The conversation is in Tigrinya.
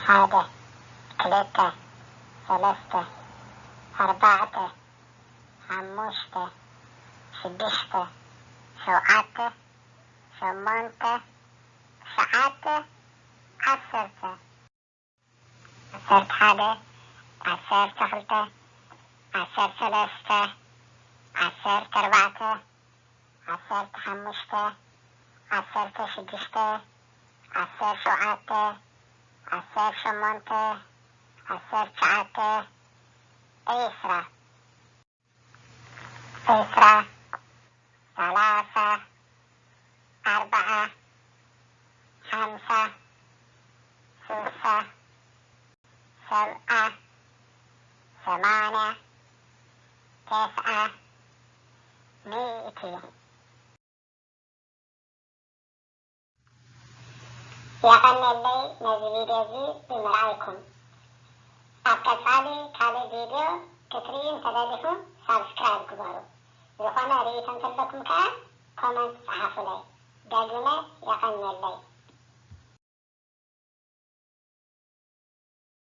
ሓደ፣ ክልተ፣ ሰለስተ፣ ኣርባዕተ፣ ሓሙሽተ፣ ሽዱሽተ፣ ሸውዓተ፣ ሸሞንተ፣ ትሽዓተ፣ ዓሰርተ። ዓሰርተ ሓደ፣ ዓሰርተ ክልተ፣ ዓሰርተ ሰለስተ፣ ዓሰርተ ኣርባዕተ፣ ዓሰርተ ሓሙሽተ፣ ዓሰርተ ሽዱሽተ፣ ዓሰርተ ሸውዓተ፣ ዓሰርተ ሸሞንተ፣ ዓሰርተ ትሽዓተ፣ ዒስራ። ዒስራ፣ ሰላሳ፣ ኣርብዓ፣ ሓምሳ፣ ስሳ፣ ሰብዓ፣ ሰማንያ፣ ተስዓ፣ ሚእቲ። የቐንየለይ ነዚ ቪድዮ እዚ ብምርኣይኩም። ኣብ ቀጻሊ ካልእ ቪድዮ ክትርእዩ እንተደሊኹም ሳብስክራይብ ግበሩ። ዝኾነ ርእይቶ እንተለኩም ከኣ ኮመንት ጸሓፉለይ። ደጊመ የቐንየለይ።